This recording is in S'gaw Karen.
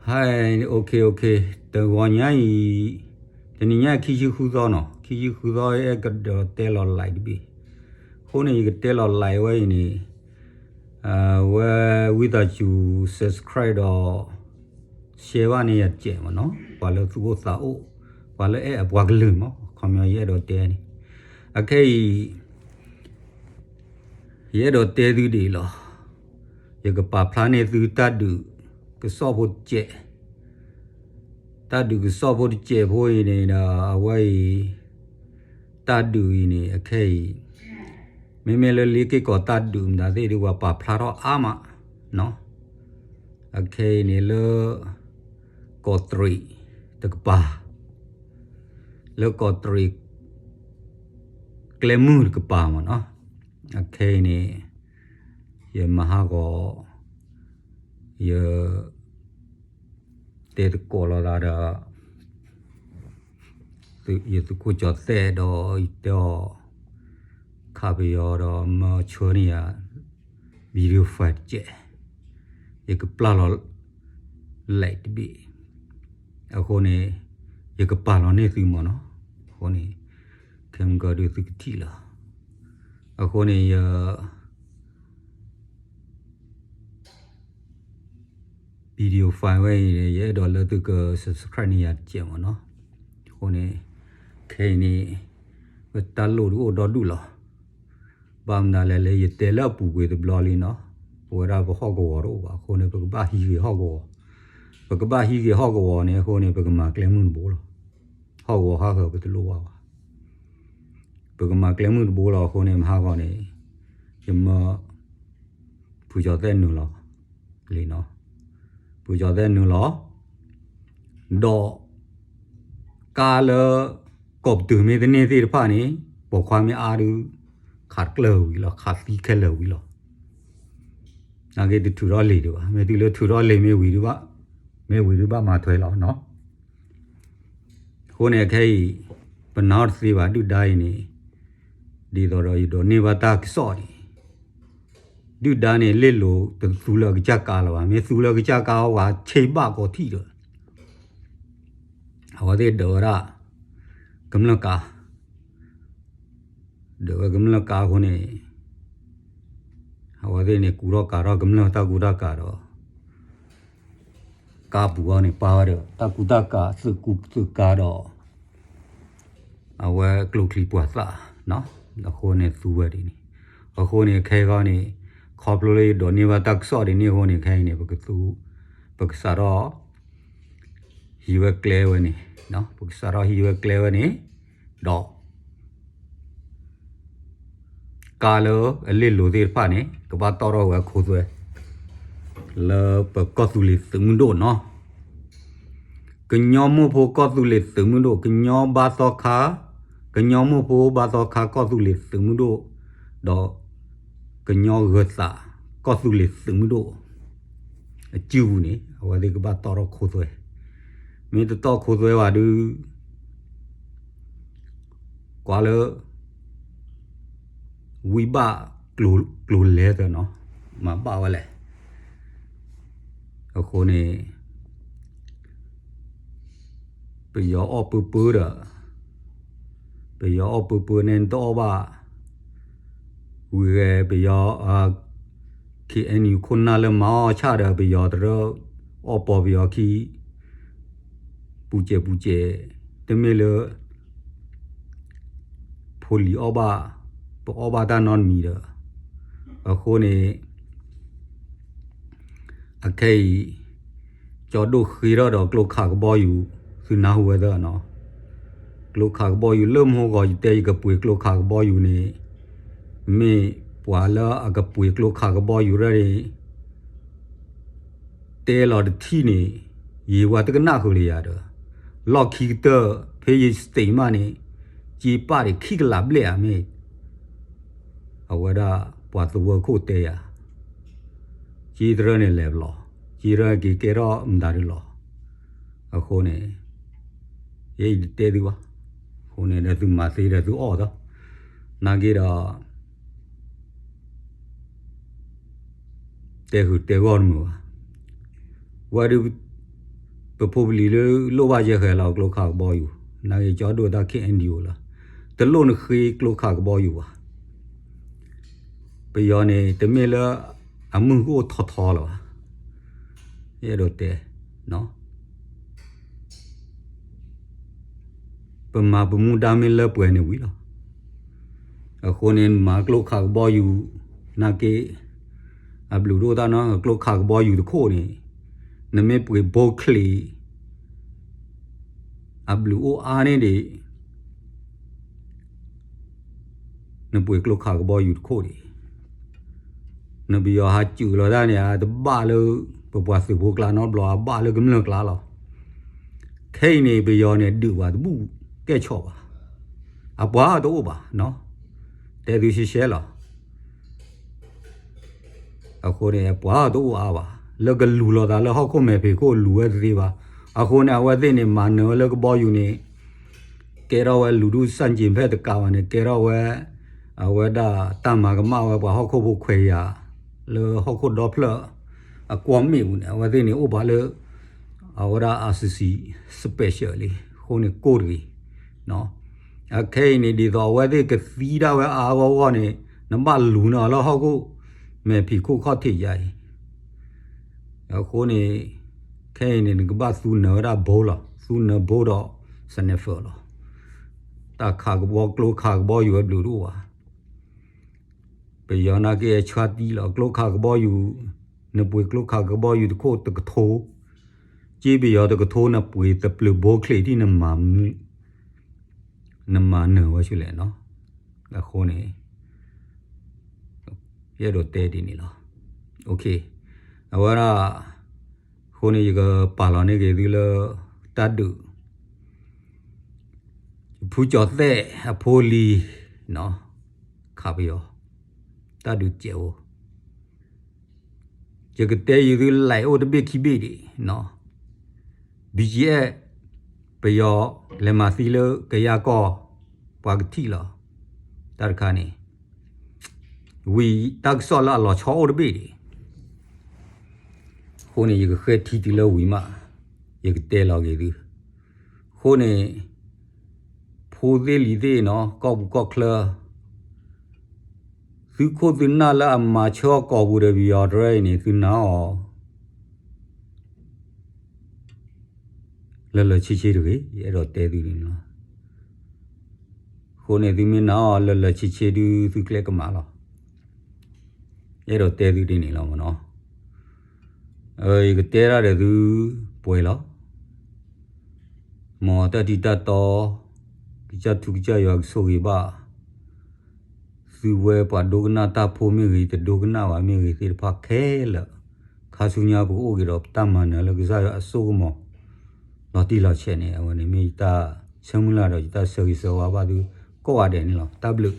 ဟဲ OK OK, တဂီၤညါအံၤ, တနံၤညါအံၤ ခံဆံဃုသီနီၤ, ခံဆံဃုသီ အဲၣ်ကဒီးတဲလီၤ live တဘ့ၣ်. အဃိန့ၣ် ယကတဲလီၤ live ဝဲအံၤန့ၣ်, ဝဲ ဝံသးစူၤ subscribe ဒီး share ဘၣ်န့ၢ်ယၤတစဲးမ့ၢ်နီၤ, ပှၤလၢသူၣ်အိၣ်သးအိၣ်, ပှၤလၢအဲၣ်အပှၤကလုာ်မး, အခီပညီယအဲၣ်ဒိးတဲန့ၣ်, အခဲအံၤ ယအဲၣ်ဒိးတဲသုဒ်အံၤလီၤ. ယကပာ်ဖျါန့ၢ်သုတၢ်ဒုးကစီၣ်ဖိတစဲး, တၢ်ဒုးကစီၣ်ဖိတစဲးဖိအံၤန့ၣ်ဒီး အဝဲအံၤ တၢ်ဒုးအံၤန့ၣ် အခဲအံၤ မ့မ့ၢ်လၢလ့က့ၢ်ကီးတၢ်ဒုးမတၤသ့ၣ်ဒုး ပှၤပာ်ဖျါထီၣ်အါမးနီၤ. အခဲအံၤန့ၣ်လၢ ကီးတရံးတကပၤ, လၢကီးတရံး ကျဲမုၢ်တကပၤမ့ၢ်နီၤ. အခဲအံၤန့ၣ် ယမၤဟးဂီၤ ယ တဲသကိးလိာ်သးဒီး ယသုးခိၣ်ကၠီၤသဲးဒီး ယတဲအီၤ ခးပယီၤဒီး မၢဆှၢန့ၢ်ယၤ video file တစဲး, ယကပျၢ်လီၤ live တဘ့ၣ်. အဃိန့ၣ် ယကပာ်လီၤန့ၢ်သုမ့ၢ်နီၤ. အဃိန့ၣ် ခဲမုၢ်ကီၢ်ဒုးသုကထံၣ်လီၤ. အဃိန့ၣ် ယ video file ဝဲအံၤန့ၣ် ယအဲၣ်ဒိးလၢသုက subscribe န့ၢ်ယၤတစဲးမ့ၢ်နီၤ. အဃိန့ၣ် ခဲအံၤန့ၣ် ပတၢ်လိၣ်ဒုးအိၣ်ဒီဒူၣ်လီၤ. ဘၣ်မနုၤလဲၣ် လၢယတဲလၢအပူၤကွံာ်တဘျီလံနီၤ, ပဝဲဒၣ်ပဟီၣ်ကဝီၤတအိၣ်ဘၣ်. အဃိန့ၣ် ပကဘၣ်ဟံးဂ့ၤဟီၣ်ကဝီၤ, ပကဘၣ်ဟံးဂ့ၤဟီၣ်ကဝီၤန့ၣ် အဃိန့ၣ် ပကမၤကျဲမုၢ်တဘိလီၤ. ဟီၣ်ကဝီၤဟးဂီၤပတလိၣ်ဘၣ်ဘၣ်. ပကမၤကျဲမုၢ်တဘိလီၤ. အဃိန့ၣ် မဟးဂီၤန့ၣ် ယမၢ ဖုကၠီၤသဲးနုာ်လီၤလံနီၤ. ဖုကၠီၤသဲးနုာ်လီၤ, ဒီး ကါလၢ ကီးပတုာ်မ့ၢ်တန့ၢ်သ့ၣ်တဖၣ်န့ၣ် ပိာ်ခွါမ့ၢ်အါဒုး ခးတကျၢၢ်ဝံၤလီၤ, ခးသံခဲလၢာ်ဝံၤလီၤ. နာ်က့တထုးထီၣ်လံာ်ဒံးဘၣ်, မ့ၢ်တုၤလၢထုးထီၣ်လံာ်မ့ၢ်ဝံၤဒုးဘၣ်, မ့ၢ်ဝံၤဒုးဘၣ်မၤထွဲလီၤနီၤ. အဃိန့ၣ်ခဲအံၤ ပနာ်အီၤတသ့ဘၣ် ဒုၣ်ဒါအံၤန့ၣ်, ဒ်သိးဒီးယဒိးန့ၢ်ဘၣ်တၢ်ကစီၣ်န့ၣ် ဒုၣ်ဒါန့ၣ် လ့ၣ်လိၤတသူလၢအကစၢ်ကါလၢၤဘၣ်. မ့ၢ်သူလၢအကစၢ်ကါအီၤ ပှၤဆ့ဘၣ်ကီးထံၣ်ဒီး အဝဲသ့ၣ်ဒၢးဝဲဒၣ် ကမျၢၢ်ကါ, ဒၢးဝဲကမျၢၢ်ကါအဃိန့ၣ် အဝဲသ့ၣ်န့ၣ် ကူထီၣ်ကၤထီၣ်ကမျၢၢ်တၢ်ကူတၢ်ကၤဒီး ကါပူၤအီၤန့ၣ် ပာ်ဝဲဒီး တၢ်ကူတၢ်ကၤ သုးကူသုးကါဒီး အဝဲကျိချံပှၤသၣ်, အဃိန့ၣ်သူဝဲဒ်န့ၣ်, အဃိန့ၣ်ခဲအံၤန့ၣ် ခီဖျိလၢယဒိးန့ၢ်ဘၣ်တၢ်ကစီၣ်ဒ်န့ၣ်အဃိန့ၣ် ခဲအံၤန့ၣ် ပကသူ, ပကစးထီၣ် ဟံးဝဲကျဲဝဲန့ၣ်, ပကစးထီၣ်ဟံးဝဲကျဲဝဲန့ၣ်, ဒီး ကါလၢအလ့ၣ်လိၤသ့ၣ်တဖၣ်န့ၣ် ကဘၣ်တီၣ်ထီၣ်ဝဲခိသွဲ လၢပကီၢ်သူလ့ၤသုးမုၢ်ဒိၣ်နီၤ. ကညီမိၢ်ဖိကီၢ်သူလ့ၤသုးမုၢ်ဒိၣ်, ကညီဘါသီခါ, ကညီမိၢ်ဖိဘါသီခါကီၢ်သူလ့ၤသုးမုၢ်ဒိၣ်, ဒီးကညီဂၢၤသးကီၢ်သူလ့ၤသုးမုၢ်ဒိၣ် အစုပူၤန့ၣ် အဝဲသ့ၣ်ကဘၣ်တီၣ်ထီၣ်ခိသွဲ, မ့ၢ်တတီၣ်ခိသွဲဘၣ်ဒုး ကွၢ်လၢ ဝံဘၣ်ကျိၤလဲသနီၤ, မၤဘၣ်ဝဲလဲၣ်. အဃိန့ၣ် ပယီၤအီၣ်ပၢပၢဒီး, ပယီၤအီၣ်ပၢပၢန့ၣ် နတအီၣ်ဘၣ်, ဝံၤဂဲၤပယီၤ KNU ခိၣ်နၢ်လၢမၤအီၣ်ဆၣ်ဒီး ပယီၤတရၢ အီၣ်ပီပယီၤခံ ပူၤစဲးပူၤစဲး, တမ့ၢ်လၢ ဖိလံၤအီၣ်ဘၣ်, ပအီၣ်ဘၣ်တၢ်နီတမံၤဒီး, အဃိန့ၣ် အခဲအံၤ ကၠီဒိၣ်ဃ့ထီၣ်ဒီးကျိခးကဘီယူၤ သုနၢ်ဟူဝဲသၢနီၤ, ကျိခးကဘီယူၤလၢမဟိဂီၤ ယတဲယကပှ့ၤကျိခးကဘီယူၤန့ၣ်, မ့ၢ်ပှၤလၢအကပှ့ၤကျိခးကဘီယူၤရၢၣ်န့ၣ် တဲလီၤတထံၣ်န့ၣ်, ယံာ်ဝဲတကနၣ်ဃုာ်လၢယၤဒီး, လီၢ်ခံကတၢၢ် ဖဲယ state မးန့ၣ်, က့ပၣ်န့ၣ်ခံကလးဘျဲၣ်ဧါမ့ၢ်, အဝဲဒၣ်ပှၤသဝီခိၣ်တဲယၤ, က့တရၢန့ၣ်လဲၤဘျီ, က့တရၢက့ၤကဲထီၣ်မတၤဒုလီၤ. အဃိန့ၣ် ယဲယတတဲသုဘၣ်, အဃိန့ၣ်ဒီးသုမၤသ့ဒီးသုအီၣ်သီ, နာ်က့ဒီး တဲဃုာ်တဲဂီၢ်တမုာ်ဘၣ်. ဝဲဒုး ပဖိပလံၤလၢလိၣ်ဘၣ်ယဲၢ်ဃဲၤလီၤ ကျိခးကဘီယူၤ, နာ်က့ၤကၠီဒိၣ်တၢ် K N D O လီၤ, တလိၣ်နဃ့ကျိခးကဘီယူၤဘၣ်. ပယီၤန့ၣ် တမ့ၢ်လၢအမုၢ်ကအိၣ်ထီထီလၢၤဘၣ်. ယအဲၣ်ဒိးတဲ ပမၤပမူဒါမ့ၢ်လၢပှဲၤန့ၣ်ဝံၤလီၤ. အဃိန့ၣ် မၤကျိခးကဘီယူၤ နာ်က့ၤ အဘျုးတအိၣ်တၢ်နီတဂၤ, ကျိခးကဘီယူၤတခိၣ်န့ၣ် နမ့ၢ်ပှ့ၤဘိချံး အဘျုးအိၣ်အါန့ၢ်ဒံး နပှ့ၤကျိခးကဘီယူၤတခိၣ်ဒံး, နပယီၤဟးစူးလီၤတၢ်န့ၣ် အတဘၣ်လၢပပှၤသုးဖိကျါနီတဘျီ, အဘၣ်လၢကမျၢၢ်ကျါလီၤ. ခဲအံၤန့ၣ် ပယီၤန့ၣ် ဒုးပှၤတဘူၣ်ကဲၣ်ဆီၣ်ဘၣ်, အပှၤတအိၣ်ဘၣ်, တဲသုရှဲရှဲလီၤ. အဃိန့ၣ် ပှၤတအိၣ်အါဘၣ်, လၢကလူၤလိာ်သးလၢဟီၣ်ခိၣ်မဲာ်ဖံးခိၣ်လူၤဝဲတသ့ဘၣ်. အဃိန့ၣ် အဝဲသ့ၣ်န့ၣ် မၤနၢၤဝဲလၢကဘီယူၤန့ၣ် ကဲထီၣ်ဝဲလူၤဒူၣ်စၣ်ကၠ့ၤဖဲတကးဘၣ်န့ၣ် ကဲထီၣ်ဝဲ အဝဲဒၣ်တၢ်မၤကမၣ်ဝဲပှၤဟီၣ်ခိၣ်ဖိခွဲးယာ် လၢဟီၣ်ခိၣ်ဒီဖျၢၣ်အကွီၢ်မ့ၣ်ပူၤန့ၣ် အဝဲသ့ၣ်န့ၣ်အိၣ်ပှၤလၢ အဝဲဒၣ် R C C special လံ, အဃိန့ၣ်ကိၢ်တဂ့ၤ. အခဲအံၤန့ၣ် ဒ်သိးအဝဲသ့ၣ်ကသံဒၣ်ဝဲအါအါဂီၢ်ဂီၢ်န့ၣ် နဘၣ်လူၤန့ၢ်အီၤလၢဟီၣ်ခိၣ်မဲာ်ဖံးခိၣ်ခီၣ်ထံးယါအံၤ အဃိန့ၣ် ခဲအံၤန့ၣ် နကဘၣ်သူနၢၤဝဲဒၣ်ဘိလီၤ, သူနၢၤဘိဒီး sniper လီၤ. တၢ်ခးကဘီကျိခးကဘီယူၤဝဲဘျုးတအိၣ်ဘၣ်. ပယီၤနာ်က့ၤအဆှါတံၢ်လီၤ, ကျိခးကဘီယူၤ, နပှ့ၤကျိခးကဘီယူၤတခိၣ်တကထိ, က့ပယီၤတကထိ နပှ့ၤသပျုၤဘိချံးဒ်နမၤ နမၤနၢၤဝဲဆူလဲၣ်နီၤ. အဃိန့ၣ် ယအဲၣ်ဒိးတဲဒ်န့ၣ်လီၤ. အဝဲဒၣ် အဃိန့ၣ် ယကပာ်လီၤန့ၢ်က့ၤသုလၢ တၢ်ဒုး ဖုကၠီၤသဲးအဖိလံၤ ခးပယီၤ တၢ်ဒုးစဲးဖိ ယကတဲယသု like အိၣ်တဘ့ၣ်ခံဘ့ၣ်ဒံး, BGF ပယီၤလဲၤမၤသံလၢကယၢ်ကီၢ် ပှၤကထံၣ်လီၤ. တၢ်တခါန့ၣ် ဝံၤတၢ်ကစီၣ်လၢအလီၤဆီအိၣ်တဘ့ၣ်ဒံး, အဃိန့ၣ် ယကဃဲထံတုၤလၢဝံၤမး ယကတဲလီၤက့ၤသု. အဃိန့ၣ် ဖိသ့ၣ်လံၤသ့ၣ်နီၤ ကီၢ်ပူၤကီၢ်ချၢ သုခိၣ်သုနၢ်လၢအမၤဆၢအီၣ်ကိာ်ပူၤဒီးပယီၤတရၢအံၤန့ၣ် သုနာ်အီၤ လၢလၢဆ့ဆ့တဂ့ၤ, ယအဲၣ်ဒိးတဲသုန့ၣ်လီၤ. အဃိန့ၣ် သုမ့ၢ်နာ်အီၤလၢလၢဆ့ဆ့ဒုး သုကျဲကမၣ်လီၤ. ယအဲၣ်ဒိးတဲသုဒ်န့ၣ်လီၤမနီၤ. ယကတဲဒၣ်ဒီးသုပှဲၤလီၤ. မ်တၢ်ထံတၢ်တီ ကစၢ်ထူကစၢ်ယွၤကဆိၣ်ဂ့ၤဘၣ် သုဝဲပှၤဒိကနၣ်တၢ်ဖိမ့ၢ်ဂ့ၤ တဒိကနၣ်ဘၣ်မ့ၢ်ဂ့ၤသ့ၣ်တဖၣ်ခဲလၢာ်, ခါဆူညါပကအိၣ်က့ၤဒီးပတၢ်မၤနၢၤလၢကစၢ်ယွၤအစိကမီၤ လီၤတံၢ်လီၤဆဲးန့ၣ် အဝဲန့ၣ်မ့ၢ်ယတၢ်ဆၢမုၢ်လၢ်ဒီး ယတၢ်ဆၢဂ့ၤဆၢဝါဘၣ်သုကိးဂၤဒဲးန့ၣ်လီၤ. တၢ်ဘျုး